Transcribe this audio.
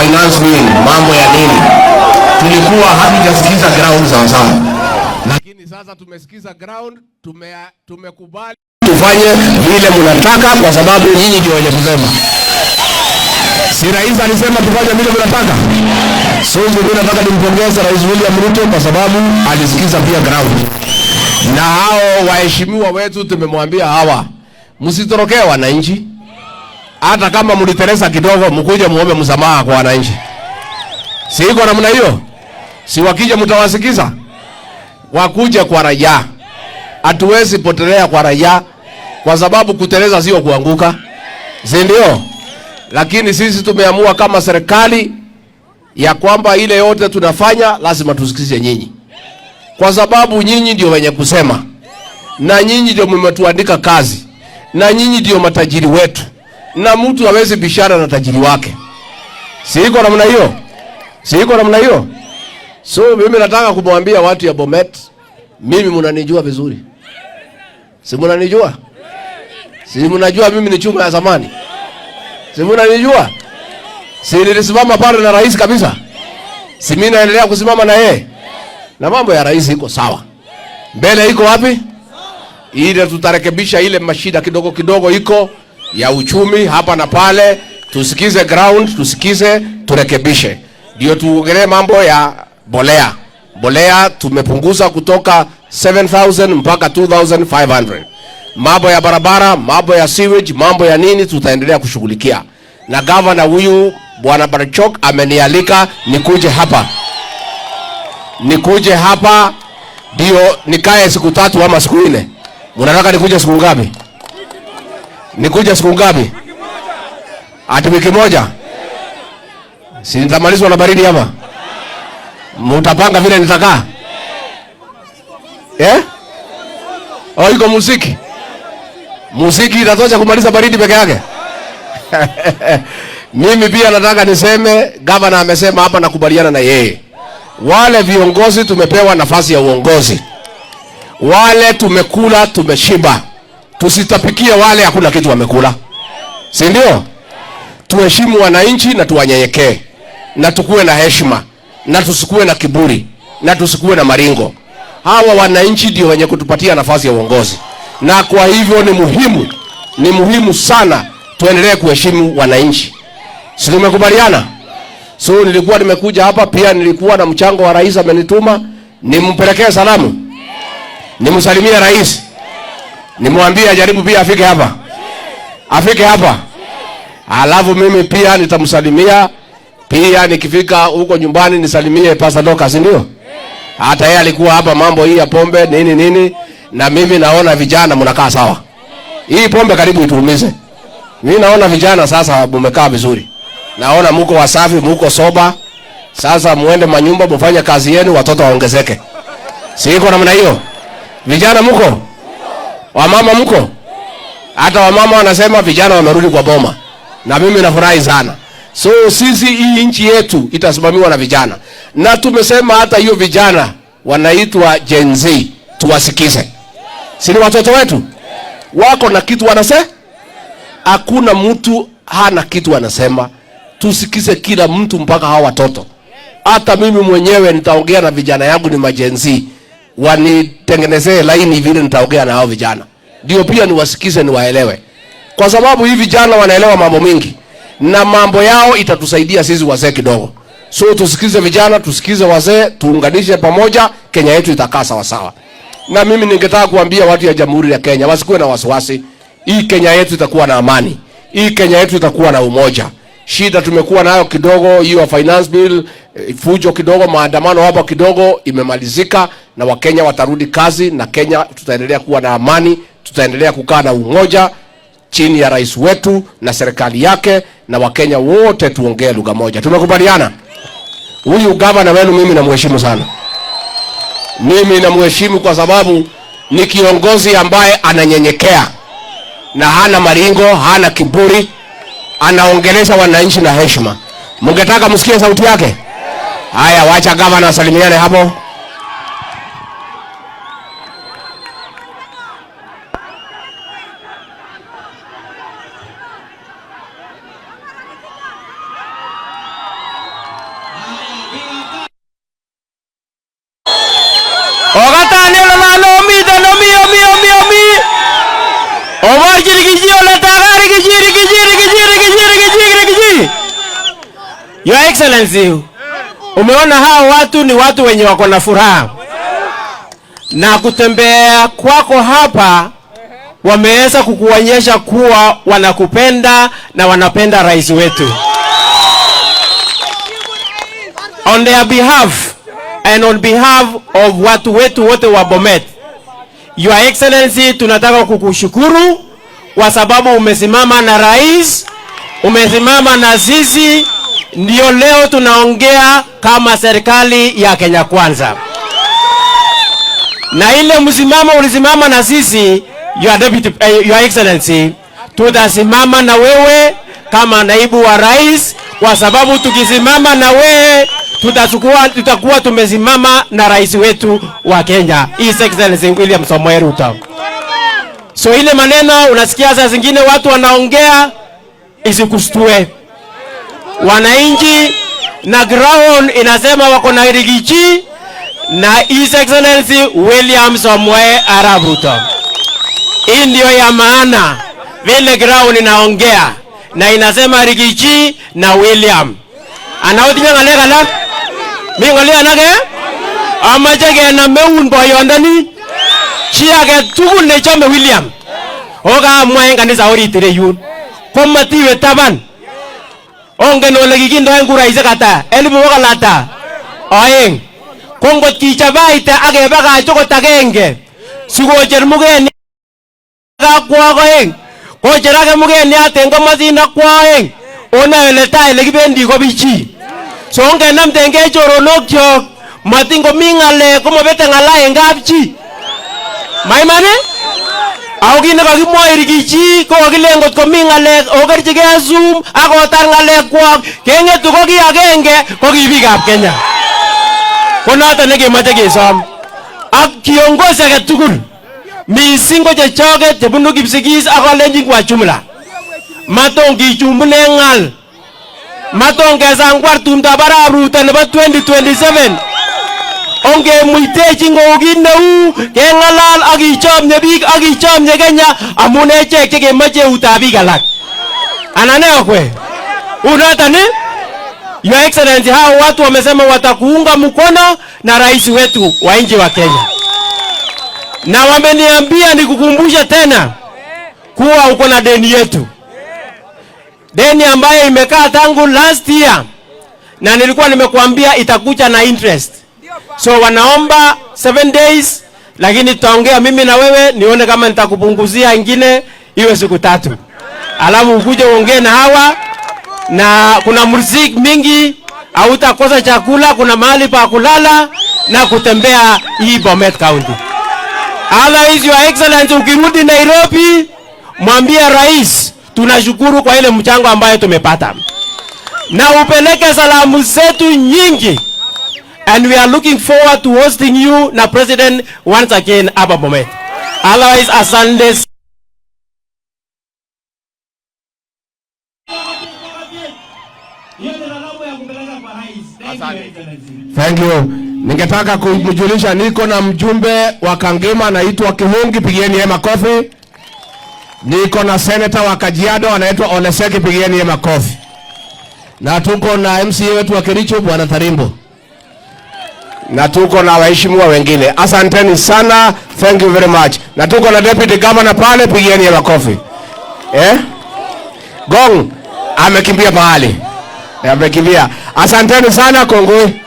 finance bill, mambo ya nini, tulikuwa hatujasikiza ground sawa sawa, lakini sasa tumesikiza ground, tumekubali tufanye vile mnataka, kwa sababu nyinyi ndio wenye kusema. Si rais alisema tufanye vile mnataka? So mimi nataka nimpongeze Rais William Ruto kwa sababu alisikiza pia ground. Na hao waheshimiwa wetu tumemwambia hawa, msitorokee wananchi. Hata kama mliteleza kidogo, mkuje muombe msamaha kwa wananchi. Si iko namna hiyo? Si wakija mtawasikiza? Wakuje kwa raia. Hatuwezi potelea kwa raia kwa sababu kuteleza sio kuanguka. Si ndio? Lakini sisi tumeamua kama serikali ya kwamba ile yote tunafanya lazima tusikize nyinyi. Kwa sababu nyinyi ndio wenye kusema. Na nyinyi ndio mmetuandika kazi. Na nyinyi ndio matajiri wetu. Na mtu hawezi bishana na tajiri wake. Si iko namna hiyo? Si iko namna hiyo? So mimi nataka kumwambia watu ya Bomet, mimi mnanijua vizuri. Si mnanijua? Si mnajua mimi ni chuma ya zamani? Si mnanijua? Si nilisimama pale na rais kabisa? Si mimi naendelea kusimama na yeye? Na mambo ya rais iko sawa. Mbele iko wapi? Ile tutarekebisha ile mashida kidogo kidogo iko ya uchumi hapa na pale, tusikize ground, tusikize, turekebishe. Ndio tuongelee mambo ya bolea. Bolea tumepunguza kutoka 7,000 mpaka 2,500. Mambo ya barabara, mambo ya sewage, mambo ya nini tutaendelea kushughulikia. Na governor huyu Bwana Barchok amenialika nikuje hapa. Nikuje hapa ndio nikae siku 3 ama siku 4. Mnataka nikuje siku ngapi? Nikuje siku ngapi? Ati wiki moja? Si nitamalizwa na baridi hapa? Mtapanga vile nitakaa? Oh, iko muziki. Muziki itatosha kumaliza baridi peke yake. Mimi pia nataka niseme, governor amesema hapa, nakubaliana na yeye. Wale viongozi tumepewa nafasi ya uongozi. Wale tumekula tumeshiba. Tusitapikie wale hakuna kitu wamekula. Si ndio? Tuheshimu wananchi na tuwanyenyekee. Na tukue na heshima. Na tusikue na kiburi. Na tusikue na maringo. Hawa wananchi ndio wenye kutupatia nafasi ya uongozi. Na kwa hivyo ni muhimu sana tuendelee kuheshimu wananchi. Si tumekubaliana? So nilikuwa nimekuja hapa pia, nilikuwa na mchango wa rais amenituma nimpelekee salamu. Nimsalimie rais. Nimwambie ajaribu pia afike hapa. Afike hapa. Alafu mimi pia nitamsalimia. Pia nikifika huko nyumbani nisalimie Pastor Dorcas, ndio? Hata yeye alikuwa hapa mambo hii ya pombe nini nini, na mimi naona vijana mnakaa sawa. Hii pombe karibu ituumize. Mimi naona vijana sasa mmekaa vizuri. Naona mko wasafi, mko soba. Sasa muende manyumba mfanye kazi yenu, watoto waongezeke. Si iko namna hiyo? Vijana mko? Wamama mko? Hata wamama wanasema vijana wamerudi kwa boma. Na mimi nafurahi sana. So sisi hii nchi yetu itasimamiwa na vijana. Na tumesema hata hiyo vijana wanaitwa Gen Z, tuwasikize. Si ni watoto wetu? Wako na kitu wanasema? Hakuna mtu hana kitu anasema. Tusikize kila mtu mpaka hawa watoto. Hata mimi mwenyewe nitaongea na vijana yangu ni ma-Gen Z, wanitengenezee laini vile nitaongea na hao vijana. Ndio pia niwasikize niwaelewe. Kwa sababu hivi vijana wanaelewa mambo mingi na mambo yao itatusaidia sisi wazee kidogo. So tusikize vijana, tusikize wazee, tuunganishe pamoja, Kenya yetu itakaa sawa sawa. Na mimi ningetaka kuambia watu ya Jamhuri ya Kenya wasikuwe na wasiwasi. Hii Kenya yetu itakuwa na amani. Hii Kenya yetu itakuwa na umoja. Shida tumekuwa nayo kidogo, hiyo ya finance bill, fujo kidogo, maandamano hapo kidogo imemalizika, na Wakenya watarudi kazi, na Kenya tutaendelea kuwa na amani, tutaendelea kukaa na umoja chini ya rais wetu na serikali yake, na Wakenya wote tuongee lugha moja. Tumekubaliana? Huyu gavana wenu mimi namheshimu sana. Mimi namheshimu kwa sababu ni kiongozi ambaye ananyenyekea na hana maringo, hana kiburi, anaongelesha wananchi na heshima. Mungetaka msikie sauti yake? Haya, wacha gavana asalimiane hapo. Okatani ololalo omiten omi omi omi omi. Oborchi Riggy G ole taka Riggy G Riggy G Riggy G Riggy G Riggy G Riggy G. Your Excellency, umeona hao watu ni watu wenye wako na furaha, na kutembea kwako hapa wameweza kukuonyesha kuwa wanakupenda na wanapenda rais wetu. On their behalf and on behalf of watu wetu wote wa Bomet, Your Excellency, tunataka kukushukuru kwa sababu umesimama na rais, umesimama na sisi, ndio leo tunaongea kama serikali ya Kenya Kwanza. Na ile msimamo ulisimama na sisi, Your Excellency, tutasimama na wewe kama naibu wa rais, kwa sababu tukisimama na wewe tutakuwa tumesimama na rais wetu wa Kenya, His Excellency William Samoei Ruto. So ile maneno unasikia saa zingine watu wanaongea isikushtue. Wananchi na ground inasema wako na Riggy G na His Excellency William Samoei Arap Ruto. Hii ndio ya maana vile ground inaongea na inasema Riggy G na William. Anaotinye ng'alek alak? Mi ng'olyo alak? Amache kenam eun boyondoni. Chi age tugul nechome William. Okamwa en kanisa orit ireyun. Komatiwe taban. Ongen ole kikindoen kuraisiek ata? 100,000 ata? 2. Ko ngot kichabaite ak kebakach okot agenge sikocher mugeniat akwok oeng, kocher ake mugeniat en komosin akwo oeng, onoe ole tai ele kibendi ko bichi. So ongenamdengei choronok kyok, matin komi ng'alek komobete ng'ala en kapchi. Maiman ii? Ako kit nekokimwoi Riggy G ko kokilen ngot komi ng'alek okerchigei Zoom ak otar ng'alekwak, keng'etu ko ki agenge ko ki biikab Kenya. Ko noton nekemoche kesom. Ak kiongozi age tugul, mising ko chechoket chebunu Kipsigis ak Kalenjin kwa jumla. Maton kichumunen ng'al. Maton kesangwar tumdab arap Ruto nebo 2027. Ongemuitechin kou kit neu, keng'alal ak kichomye biik ak kichomye Kenya amun echek chekemoche eutab biik alak. Anan nee okwe? Unoton ii? Your Excellency, hao watu wamesema watakuunga mkono na rais wetu wa nchi wa Kenya. Na wameniambia nikukumbushe tena kuwa uko na deni yetu. Deni ambayo imekaa tangu last year, na nilikuwa nimekuambia itakuja na interest. So wanaomba 7 days, lakini tutaongea mimi na wewe nione kama nitakupunguzia ingine iwe siku 3. Alafu ukuje uongee na hawa, na kuna mursik mingi, hautakosa chakula, kuna mahali pa kulala na kutembea hii Bomet County. Otherwise, Your Excellency, ukirudi Nairobi, mwambie rais tunashukuru kwa ile mchango ambayo tumepata, na upeleke salamu zetu nyingi, and we are looking forward to hosting you na president once again hapa Bomet. Otherwise, asante. Thank you. Ningetaka kumjulisha niko na mjumbe wa Kangema anaitwa Kihungi, pigieni yeye makofi. Niko na senator wa Kajiado anaitwa Oleseki, pigieni yeye makofi. Na tuko na MCA wetu wa Kericho Bwana Tarimbo. Na tuko na waheshimiwa wengine. Asanteni sana. Thank you very much. Na tuko na deputy governor pale, pigieni yeye makofi. Gong amekimbia mahali. Amekimbia. Asanteni sana kongwe.